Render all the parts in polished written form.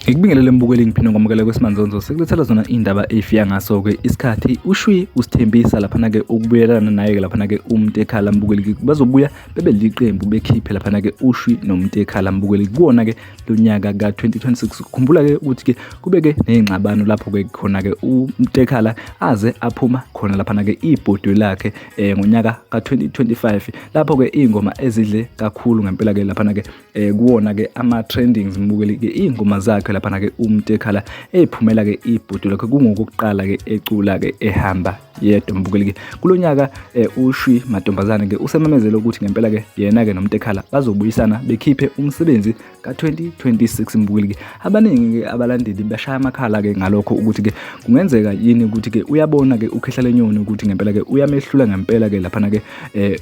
Ngikubingelele mbukeli, ngiphinde ngamukele kwesimanzonzo. Sikulethela zona indaba efika ngaso-ke isikhathi. Ushwi usithembisa laphana-ke ukubuyelana naye-ke laphana-ke uMtekhala, mbukeli. Bazobuya bebe liqembu bekhiphe laphana-ke uShwi noMtekhala, mbukeli, kuwona-ke lo nyaka ka-2026. Khumbula-ke ukuthi-ke kube-ke ney'ngxabano lapho-ke khona-ke uMtekhala aze aphuma khona laphana-ke ibhodwe lakhe ngonyaka ka-2025, lapho-ke iy'ngoma ezidle kakhulu ngempela-ke laphana-ke kuwona ke ama trendings, mbukeli, ke ingoma zakhe laphana ke uMtekhala ephumela ke ibhudu lakhe, kungokuqala ke ecula ke ehamba yedwa, mbukeli. Ke kulonyaka uShwi Mantombazane ke usememezele ukuthi ngempela ke yena ke noMtekhala bazobuyisana bekhiphe umsebenzi ka-2026, mbukeli. Ke abaningi ke abalandeli bashaya amakhala ke ngalokho ukuthi ke kungenzeka yini ukuthi ke uyabona ke uKhehla Lenyoni ukuthi ngempela ke uyamehlula ngempela ke laphana ke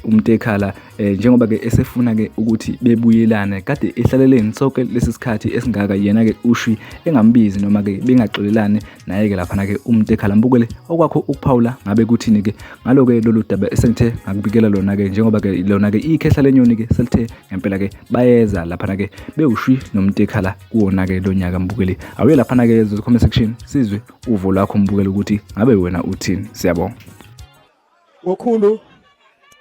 uMtekhala, njengoba ke esefuna ke ukuthi bebuyelane, kade ehlaleleni sonke lesi sikhathi esingaka yena ke uShwi engambizi noma ke bengaxolelani naye ke laphana ke uMtekhala. Mbukele, okwakho ukuphawula ngabe kuthini ke ngalo ke lolu daba esengithe ngakubikela lona ke, njengoba ke lona ke iKhehla Lenyoni ke selithe ngempela ke bayeza laphana ke bewuShwi noMtekhala kuwona ke lo nyaka, mbukeli? Awuye laphana ke comment section sizwe uvo lwakho, mbukeli, ukuthi ngabe wena uthini. Siyabonga. Ngokhulu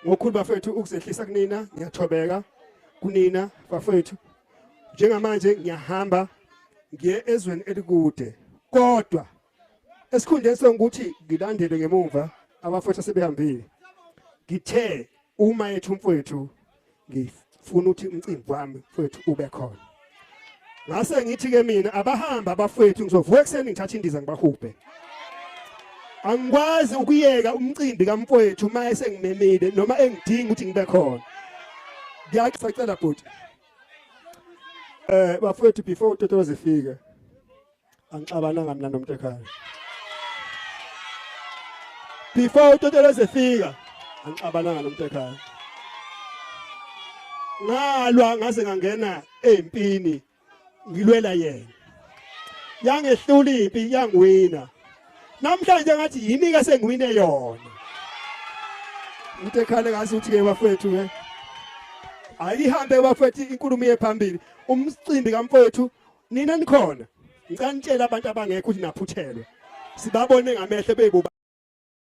ngokhulu bafethu ukuzehlisa kunina, ngiyathobeka kunina bafethu. Njengamanje ngiyahamba ngiye ezweni elikude, kodwa esikhundleni sokuthi ngilandele ngemumva abafowethu asebehambile, ngithe uma yethu mfowethu ngifuna ukuthi umcimbi wami mfowethu ube khona. Ngase ngithi ke mina abahamba abafowethu, ngizovuka ekuseni ngithatha indiza ngibahubhe. Angikwazi ukuyeka umcimbi kamfowethu uma esengimemile noma engidinga ukuthi ngibe khona. Ngiyacela bhuti, bafowethu, before uTotoza ifike, angixabananga mina nomuntu ekhaya. Before uTotoza efika, angixabananga nomuntu ekhaya. Ngalwa ngaze ngangena empini ngilwela yena, yangehlula impi, yangiwina. Namhlanje ngathi yimi ke sengiwine yona. Umuntu ekhale ngathi uthi ke bafethu ke ayihambe bafethu, inkulumo iye phambili. Umcimbi kamfowethu nina nikhona, ngicela nitshele abantu abangekho ukuthi naphuthelwe, sibabone ngamehlo beyibo.